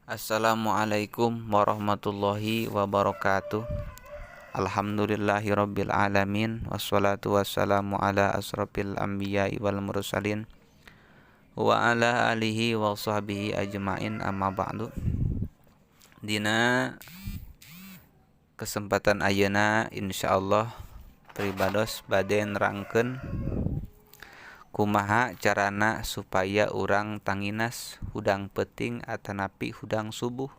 Assalamualaikum warahmatullahi wabarakatuh. Alhamdulillahirabbil alamin wassalatu wassalamu ala asrofil anbiya'i wal mursalin wa ala alihi wa sahbihi ajmain, amma ba'du. Dina kesempatan ayeuna, insyaallah pribados bade nerangkeun kumaha carana supaya urang tanginas hudang peuting atanapi hudang subuh,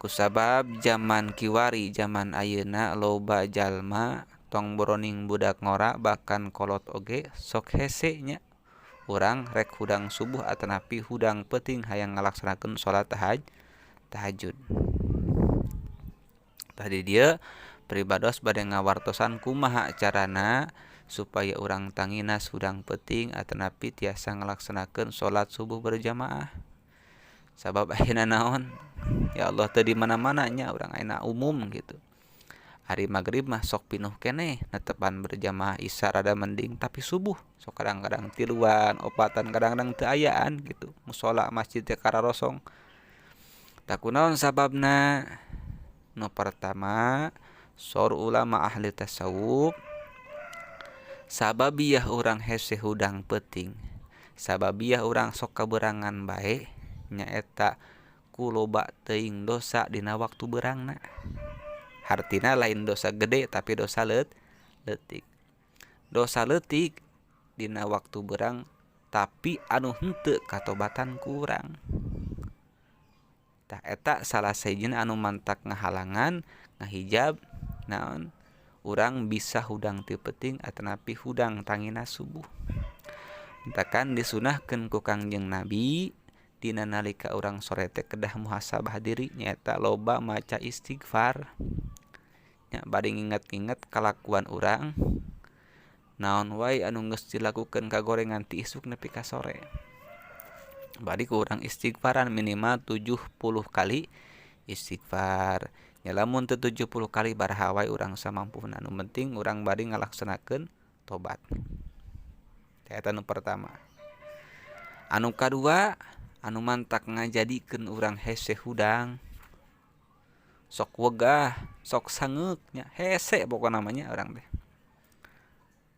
kusabab zaman kiwari, zaman ayeuna, loba jalma, tong boroning budak ngora, bahkan kolot oge sok hese nya urang rek hudang subuh atanapi hudang peuting hayang ngalaksanakeun salat tahajud. Tah, di dieu pribados bade ngawartosan kumaha carana supaya urang tanginas hudang peuting atanapi tiasa ngalaksanakeun salat subuh berjamaah, sabab ayeuna naon, ya Allah, teu di mana-mana nya urang ayeuna umum gitu. Ari magrib mah sok pinuh keneh netepan berjamaah, Isya rada mending, tapi subuh sok kadang-kadang tiluan, opatan, kadang-kadang teu ayaan gitu musola, masjid teh kararosong. Tah, kunaon sababna? Nu pertama, saur ulama ahli tasawuf, sababiah urang hese hudang peuting, sababiah urang sok kaberangan bae, nyaeta ku loba teuing dosa dina waktu beurangna. Hartina lain dosa gede, tapi dosa leutik, dosa leutik dina waktu beurang tapi anu henteu katobatan ku urang. Tah, eta salah sahijina anu mantak ngahalangan, ngahijab naon, urang bisa hudang ti peuting atanapi hudang tangina subuh. Matakan disunahkeun ku Kangjeng Nabi, dina nalika urang sore teh kedah muhasabah diri, nyaeta loba maca istighfar nya, bari nginget-nginget kalakuan urang naon wae anu geus dilakukeun kagorengan ti isuk nepi ka sore. Bari ku urang istighfaran minimal 70 kali istighfar nya. Lamun teu 70 kali, baraha wae urang samampuna, nu penting urang bari ngalaksanakeun tobat. Eta nu pertama. Anu kadua anu mantak ngajadikeun urang hese hudang, sok wegah, sok sangeuk nya, hese pokona mah nya, urang teh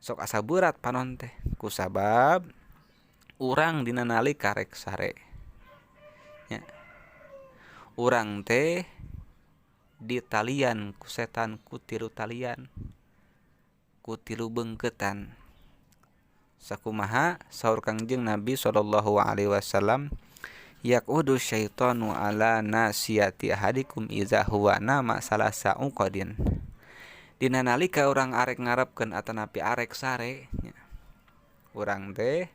sok asa berat panon teh, kusabab urang dina nalika rek sare nya, urang teh ditalian ku setan ku tilu talian, ku tilu beungkeutan. Sakumaha saur Kangjeng Nabi sallallahu alaihi wasallam, yaqudu syaitanu ala nasiyati ahadikum iza huwa nama salasa uqadin. Dina nalika urang arek ngarepkeun atanapi arek sare nya, urang teh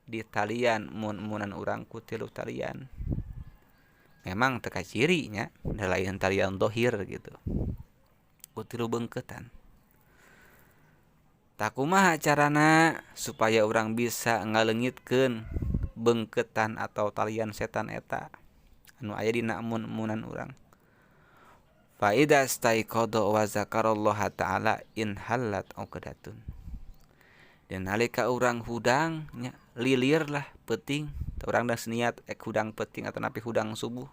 ditalian mun-munan urang ku tilu talian. Memang teu kaciri nya, da lain talian dohir gitu, ku tilu beungkeutan. Tah, kumaha carana supaya urang bisa ngaleungitkeun beungkeutan atau talian setan eta anu aya dina emun-emunan urang? Fa idza staiqadha wa zakarallaha ta'ala inhallat uqdatun. Dan nalika urang hudang nya, lilir lah peuting, urang geus niat ek hudang peuting atanapi hudang subuh,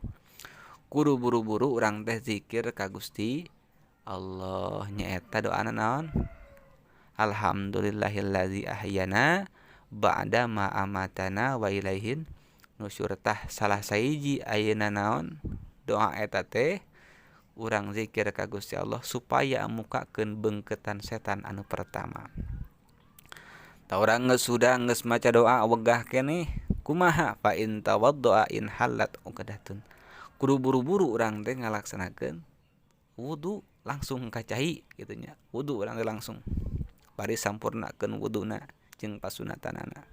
kudu buru-buru urang teh zikir ka Gusti Allah, nyaeta doana naon? Alhamdulillahillazi ahyana ba'da ma amatana wa ilaihin nusyur. Tah, salah sahiji ayeuna naon, doa eta teh urang zikir ka Gusti Allah supaya mukakeun beungkeutan setan anu pertama. Tah, urang geus hudang, geus maca doa, wegah keneh, kumaha? Fa in tawaddoa in hallat uqdatun. Kudu buru-buru urang teh ngalaksanakeun wudu, langsung ka cai kitu nya. Wudu urang teh langsung bari sampurnakeun wuduna jeung pasunatanana.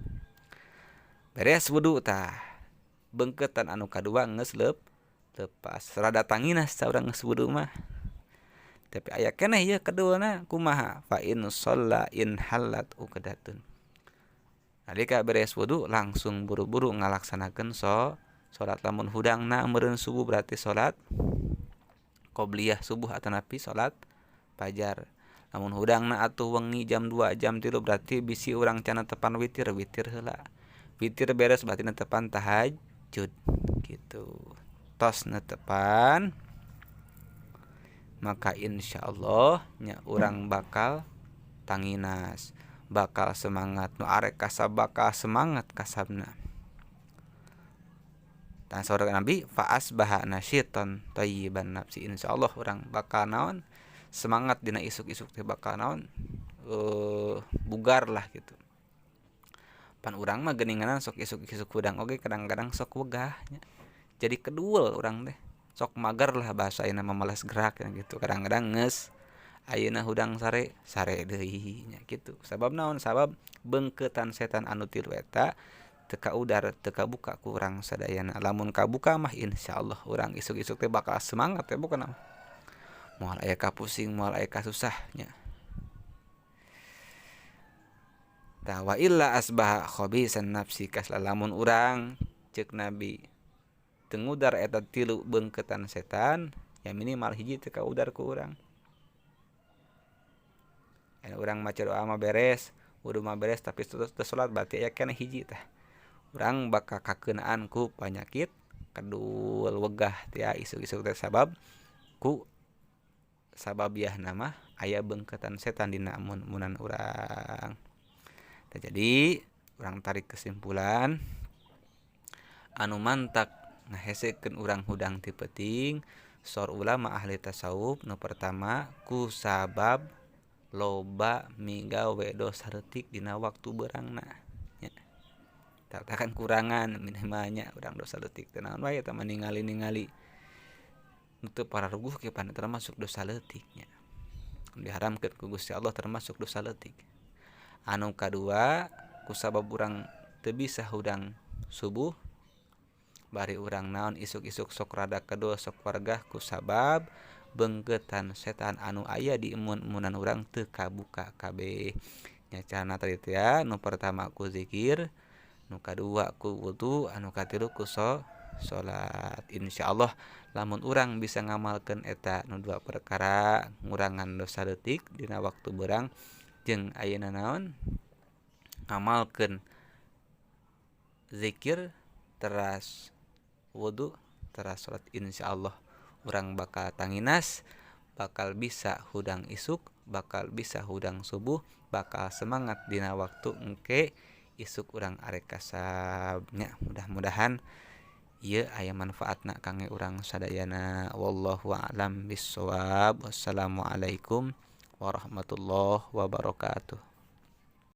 Beres wudu, tah, beungkeutan anu kadua geus lepas, rada tanginas urang geus wudu mah, tapi aya keneh ieu kaduana. Kumaha? Fa in shalla in hallat uqdatun. Nalika beres wudu, langsung buru-buru ngalaksanakeun salat. Lamun hudangna meureun subuh, berarti salat qobliyah subuh atanapi salat fajar. Lamun hudangna atuh wengi jam 2, jam 3, berarti bisi urang can netepan witir, witir heula. Witir beres, berarti netepan tahajud gitu. tos netepan maka insyaallah nya urang bakal tanginas, bakal semangat nu arek kasab bakal semangat kasabna. Tah saur Nabi fa asbaha nasyiton thayyiban nafsi, insyaallah urang bakal naon semangat dina isuk-isuk teh bakal naon bugar lah gitu. Pan urang mah geuninganan sok isuk-isuk hudang oge kadang-kadang sok wegah nya. Jadi kedul urang teh sok mager lah bahasa ayeuna mah, malas gerak ya gitu. Kadang-kadang geus ayeuna hudang sare sare deui nya kitu. Sabab naon? Sabab beungkeutan setan anu tilu eta teu kaudar, teu kabuka ku urang sadayana. Lamun kabuka mah insyaallah urang isuk-isuk teh bakal semangat ya bukan mah. Moal aya kapusing, moal aya kasusah nya. Tah wa illa asbaha khabisan nafsi kasla, lamun urang ceuk Nabi teu ngudar eta tilu beungkeutan setan ya minimal hiji teu kaudar ku urang. Aya urang maca doa mah beres, wudu mah beres tapi teu salat berarti aya keneh hiji tah. Urang bakal kakeunaan ku panyakit kedul wegah teh isuk-isuk teh sabab ku sababiahna mah aya beungkeutan setan dina mun-munan urang. Nah, jadi urang tarik kesimpulan anu mantak ngahesekeun urang hudang ti peuting saur ulama ahli tasawuf nu pertama ku sabab loba migawe dosa leutik dina waktu beurangna nya. Tah kan kurangan minimalnya urang dosa leutik teh naon wae eta mah ningali-ningali nu teu pararuguh ge pan termasuk dosa leutik nya. Diharamkeun ku Gusti Allah termasuk dosa leutik. Anu kadua ku sabab urang teu bisa hudang subuh bari urang naon isuk-isuk sok rada kedul sok wargah ku sabab beungkeutan setan anu aya di emun-emunan urang teu kabuka kabeh. Nya carana tadi teh nu pertama ku zikir, nu kadua ku wudu, anu katilu ku salat. Insyaallah lamun urang bisa ngamalkeun eta nu dua perkara ngurangan dosa leutik dina waktu beurang jeung ayeuna naon ngamalkeun zikir teras wudu teras salat, insyaallah urang bakal tanginas, bakal bisa hudang isuk, bakal bisa hudang subuh, bakal semangat dina waktu engke isuk urang arek kasabnya. Mudah-mudahan ieu aya manfaatna kangge urang sadayana. Wallahu a'lam bissawab. Wassalamualaikum warahmatullahi wabarakatuh.